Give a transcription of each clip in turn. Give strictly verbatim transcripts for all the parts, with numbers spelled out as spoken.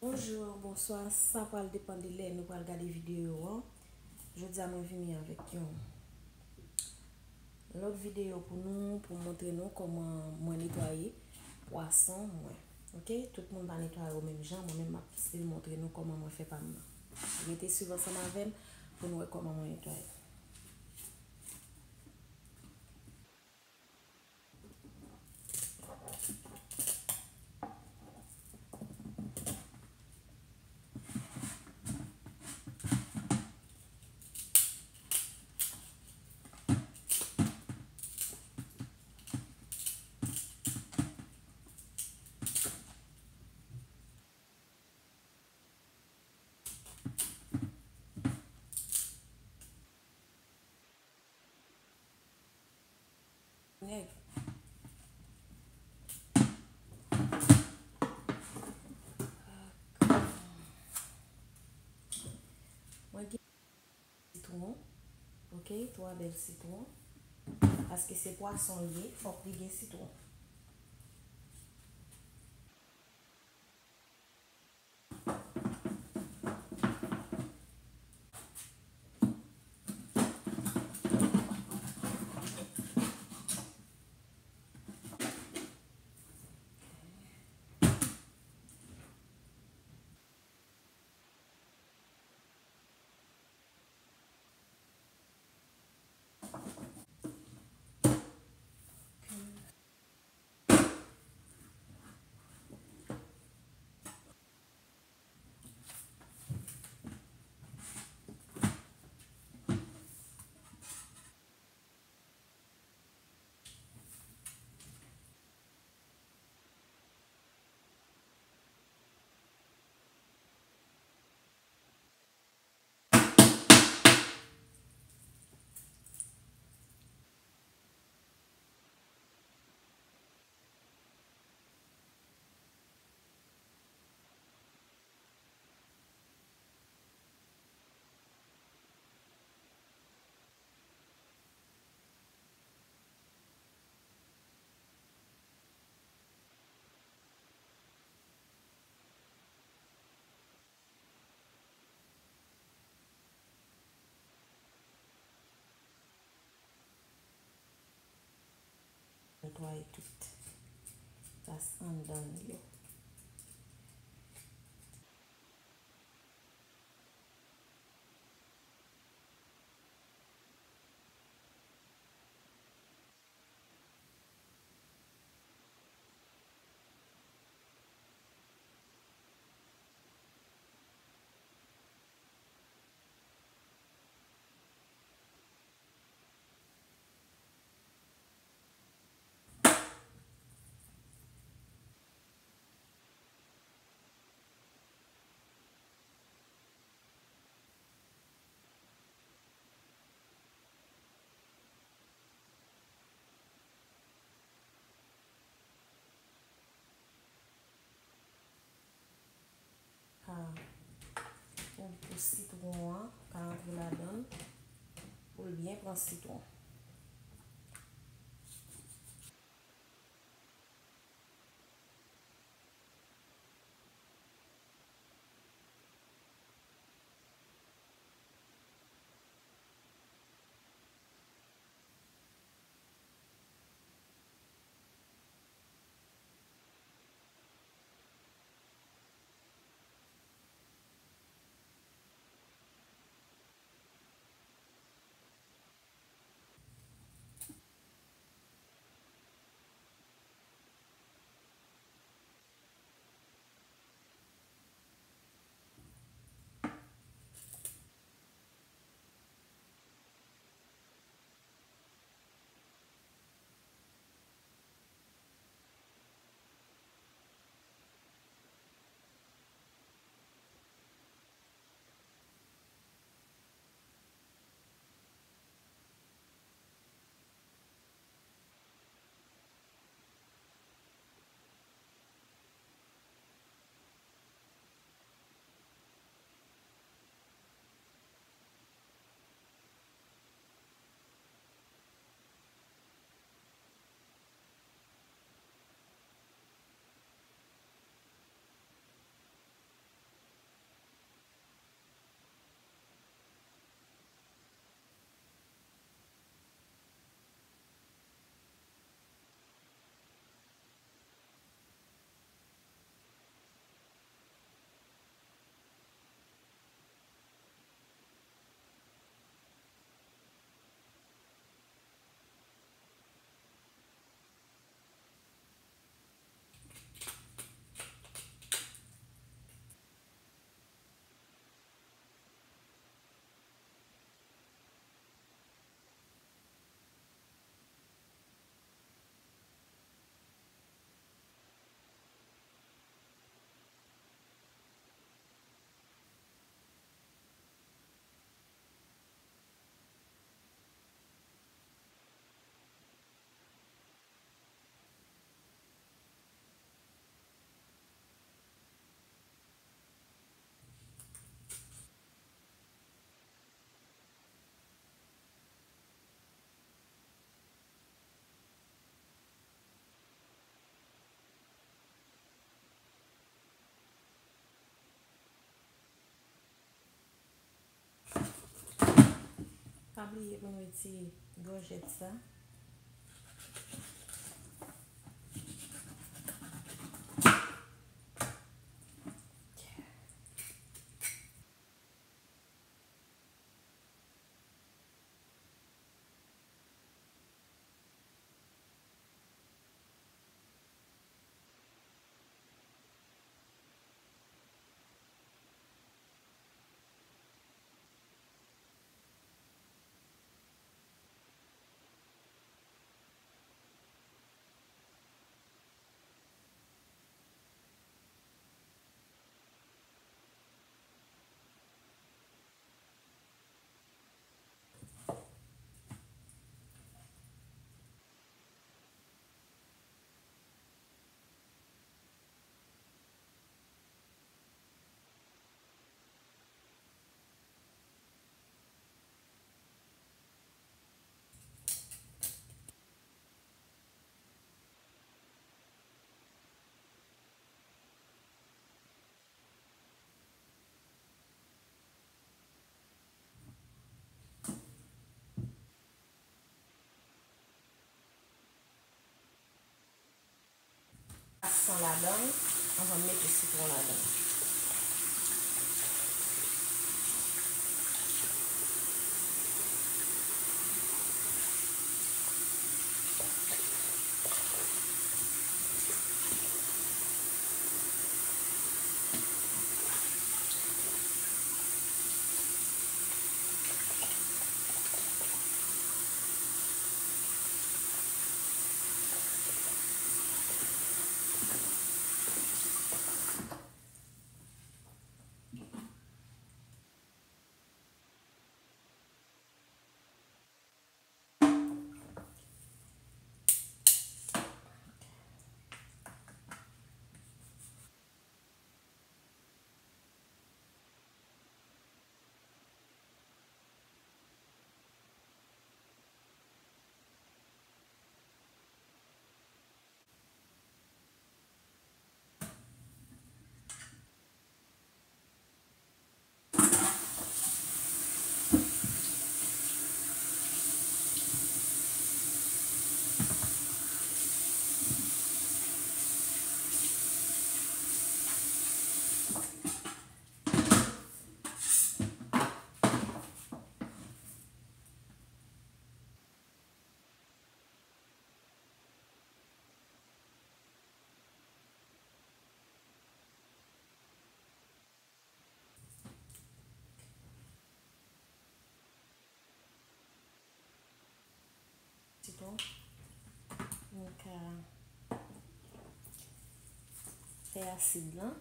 Bonjou, bonswa, sa pral depann de lè nou pral gade videyo an. Jodi a mwen vini avèk yon lòt videyo pou nou, pou montre nou kòman mwen netwaye pwason mwen. Oke, tout moun pa netwaye yo menm jan, mwen menm m ap still montre nou kòman mwen fè pa m nan. Rete swiv ansanm avè m pou nou wè kòman mwen netwaye. Nèg. Mwen gen sitwon, oke, twa bèl sitwon. Paske se pwason l ye, fòk li gen sitwon. Netwaye tout tas anndan l yo. Ka, pou, pou sitwon an ka antre ladan l, pou l byen pran sitwon. Pa bliye pou n retire gòjèt sa. San ladan l, anvan m mete sitwon ladan l. Sitwon. Nou ka fè asid lan.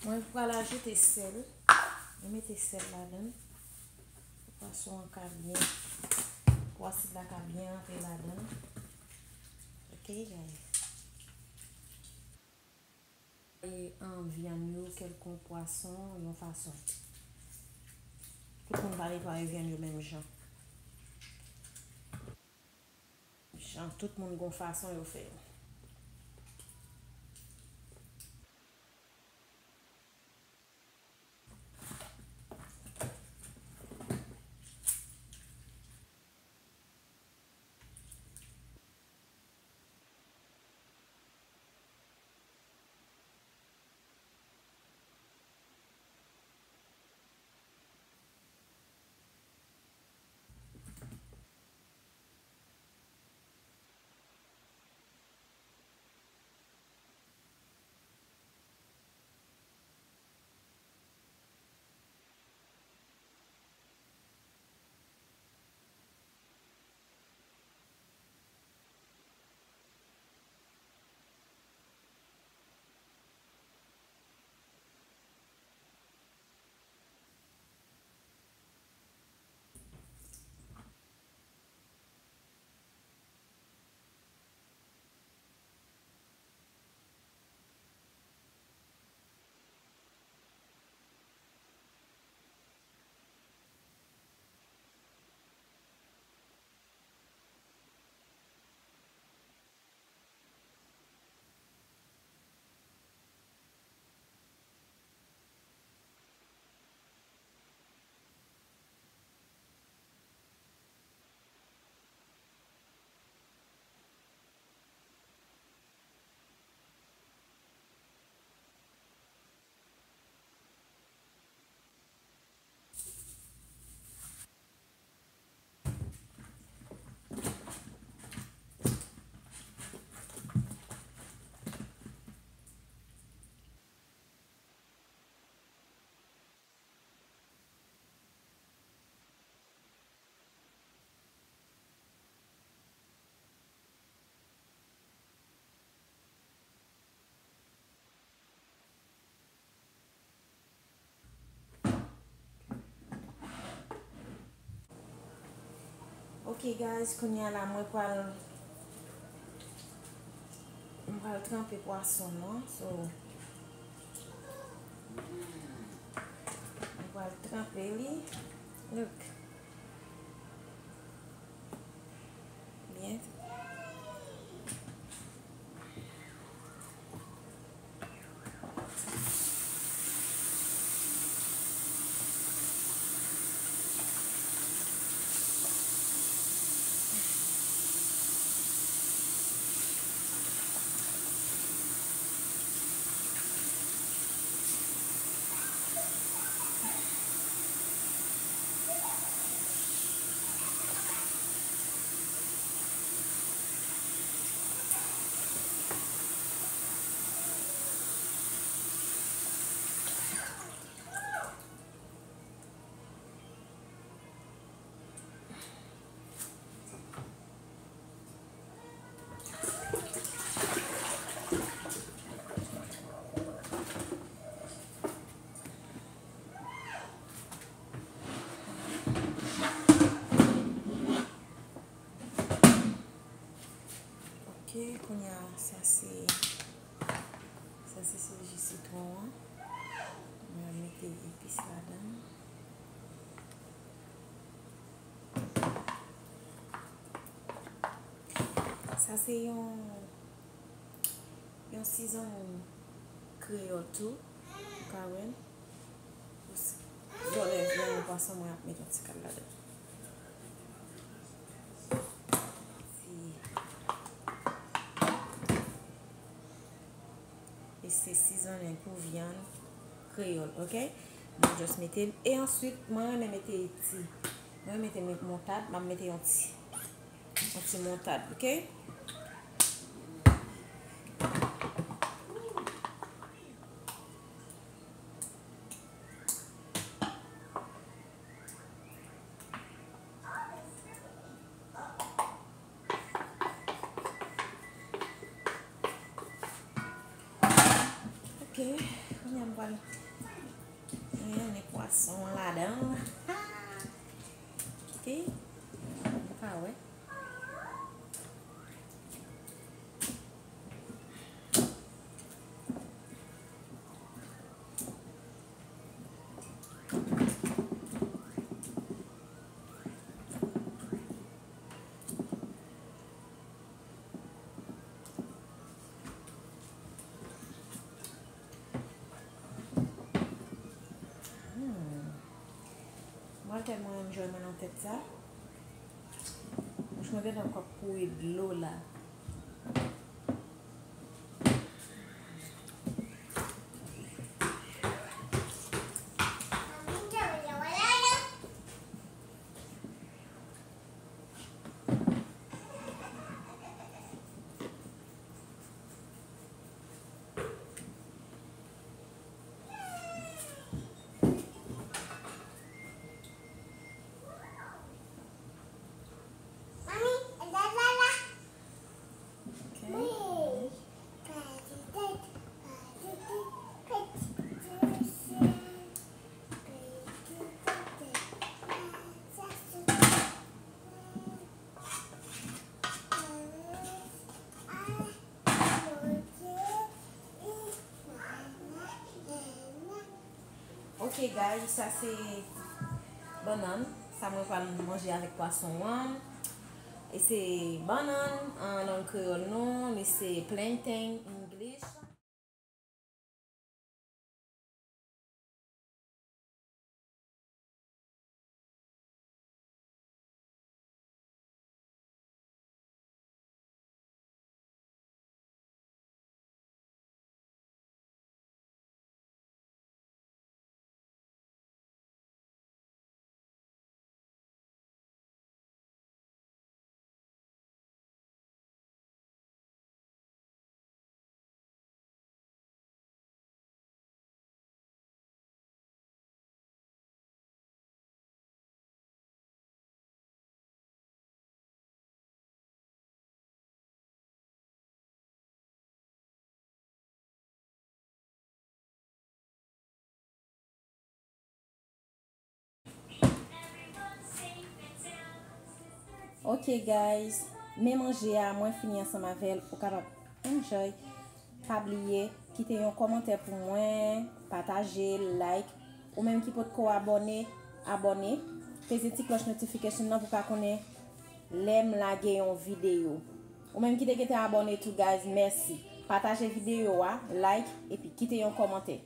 Mwen pral ajoute sèl. Mwen mete sèl ladan l. Pou pwason an ka byen, pou asid la ka byen rantre ladan l. Ok, guys. E, an, vyann yo, kèlkonk pwason, yon fason. Tout moun pa netwaye vyann yo menm jan. Jan tout moun gon fason yo fè yo. Ok guys, kounye a la mwen pral mwen pral tranpe pwason nan. So mwen pral tranpe li. Look. Byen. Ok, kounye a, sa se, sa se, se ji sitwon an. Mwen mete epis ladan. Sa se yon, yon seasoning kreyòl tou, ou ka wè l. Zòrèy, zòrèy pwason mwen ap met yon ti kal ladan. Si. E se seasoning pou vyann kreyòl, ok? Mwen just mete l. E answit, mwen renmen mete ti. Mwen mete mi-, moutad, m ap mete yon ti, yon ti moutad, ok? Ok, kounye a m pral mennen pwason an ladan. Ok, ou ka wè. Hmm. Mwen tèlman enjoy mwen nan tèt sa. Bouch mwen gentan kòk kouri dlo la. Ok guys, sa se bannann. Sa mwen pral manje avèk pwason an. E se bannann an lang kreyòl nou, li se plantain English. Ok guys, men manje a, mwen fini ansanm avè l, ou kapab enjoy. Pa bliye kite yon kòmantè pou mwen, pataje, like. Ou menm ki potko abòne, abòne. Peze ti klòch notification nan pou ka konnen lè m lage yon videyo. Ou menm ki te gentan abòne tou guys, mèsi. Pataje videyo a, like, epi kite yon kòmantè.